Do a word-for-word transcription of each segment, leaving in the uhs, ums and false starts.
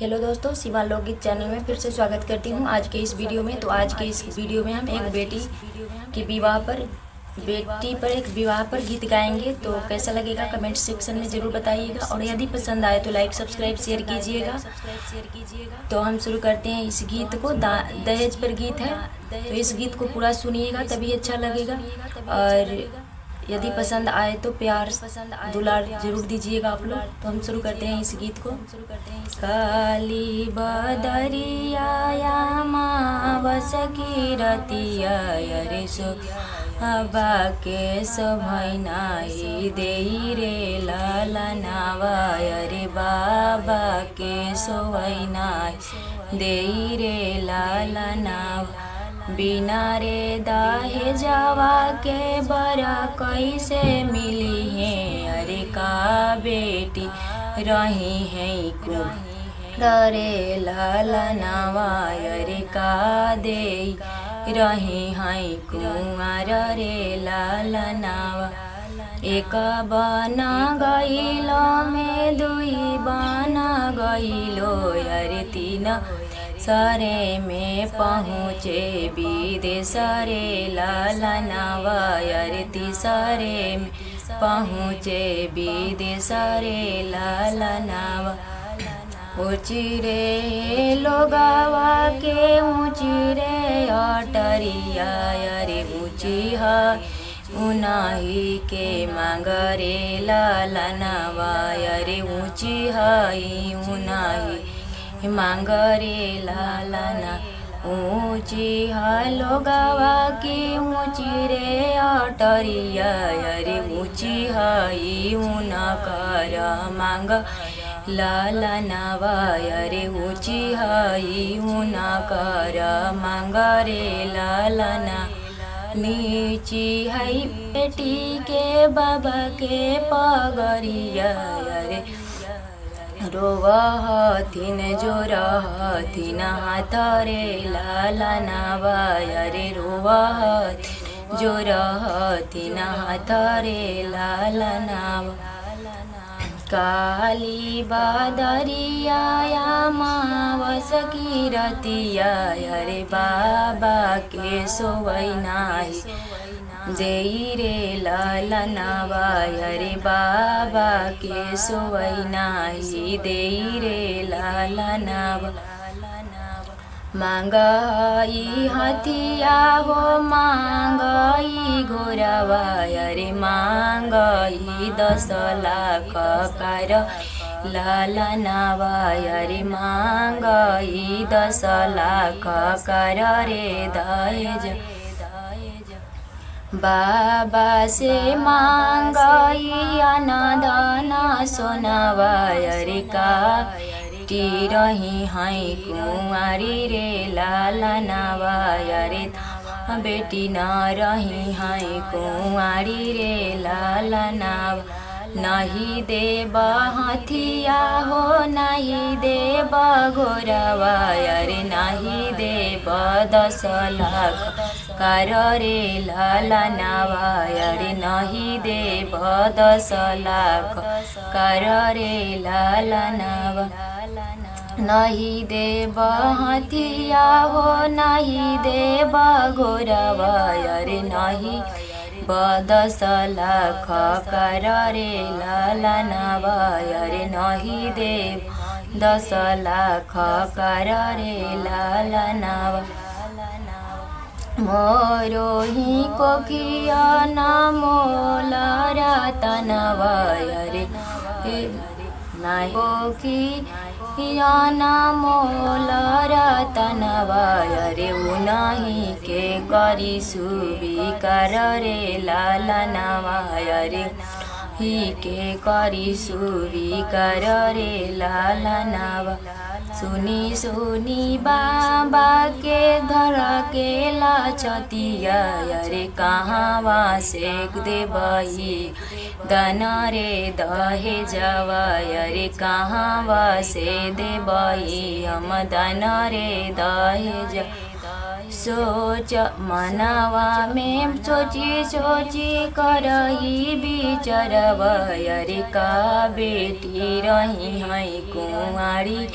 हेलो दोस्तों, सीमा लोकगीत चैनल में फिर से स्वागत करती हूँ आज के इस वीडियो में। तो आज के इस वीडियो में हम एक बेटी के विवाह पर, बेटी पर एक विवाह पर गीत गाएंगे। तो कैसा लगेगा, कमेंट सेक्शन में ज़रूर बताइएगा, और यदि पसंद आए तो लाइक, सब्सक्राइब, शेयर कीजिएगा। तो हम शुरू करते हैं इस गीत को। दा-, दहेज पर गीत है, तो इस गीत को पूरा सुनिएगा, तभी अच्छा लगेगा। और यदि पसंद आए तो प्यार, दुलार जरूर दीजिएगा आप लोग। तो हम शुरू करते हैं इस गीत को। काली बदरिया या मावस की रतिया, अरे सो बाबा के सोभैना ही देई रे लालनावा, अरे बाबा के सोभैना देई रे लालनावा। बिना रे दहेजवा के बर कैसे मिली है, अरे का बेटी रही है कुंवार रे लालनावा, अरे का देई रही है कुंवार रे लालनावा। एक बन गइलो में दुई बन गइलो, अरे तीन सरे में पहुँचे विदेश रे लालनावा, अरे तीसरे में पहुँचे विदेश रे लालनावा। ऊँची रे लोगावा के ऊँची रे अटरिया, अरे ऊँची है उनही के मांग रे लालनावा, अरे ऊँची हई उनही मांग रे लालना। ऊँची है लोगावा की ऊँची रे अटरिया, अरे ऊँची हई उनकर मांग लालनावा, अरे ऊँची हई उनकर मांग रे लालना। नीची हई बेटी के बाबा के पगरिया, अरे रोवहथिन जोरहथिन हाथ रे लालनावा, अरे रोवहथिन जोरहथिन हाथ रे लालनावा। काली बदरिया या मावस की रतिया, अरे बाबा के सोवैना ही देई रे लालनावा, अरे बाबा के सोवैना ही देई रे लालनावा। मांग हई हथिया हो, मांग हई घोड़ावा, अरे मांग हई दस लाख कर लालनावा, अरे मांग हई दस लाख कर रे दहेज। बाबा से मांग हई अनधन सोनावा, अरे का टी रही हई कुंवारी रे लालनावा, अरे बेटी न रही हई कुंवारी रे लालनावा। नहीं देब हथिया हो, नहीं देब घोड़ावा, अरे नहीं देब दस लाख कर रे लालनावा, अरे नहीं देब दस लाख कर रे लालनावा। नहीं देब हथिया हो, नहीं देब घोड़ावा, अरे नहीं देब दस लाख कर रे लालनावा, अरे नहीं देब दस लाख कर रे लालनावा। मोरो ही कोखिया ना मोला रतनवा, अरे हे नाही कोखिया ना मोला रतनवा, अरे उनही के करी सुबी कर रे लालनावा, अरे ही के करी सुबी कर रे लालनावा। सुनी सुनी बाबा के धर के लाचतिया, अरे कहाँवा से देबई दान रे दहेजवा, अरे कहाँवा से देबई हम दान रे दहेज। सोच मनवा में सोची सोची करही बिचरवा, अरे का बेटी रही हई कुंवारी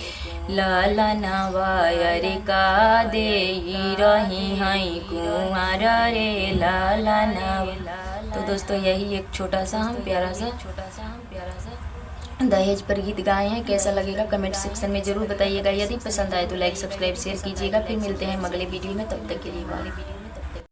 लालनवा अरे का देई रही हैं कुंवर रे लालनवा। तो दोस्तों, यही एक छोटा सा हम प्यारा सा दहेज पर गीत गाए हैं। कैसा लगेगा कमेंट सेक्शन में जरूर बताइएगा। यदि पसंद आए तो लाइक, सब्सक्राइब, शेयर कीजिएगा। फिर मिलते हैं अगले वीडियो में, तब तक के लिए बाय।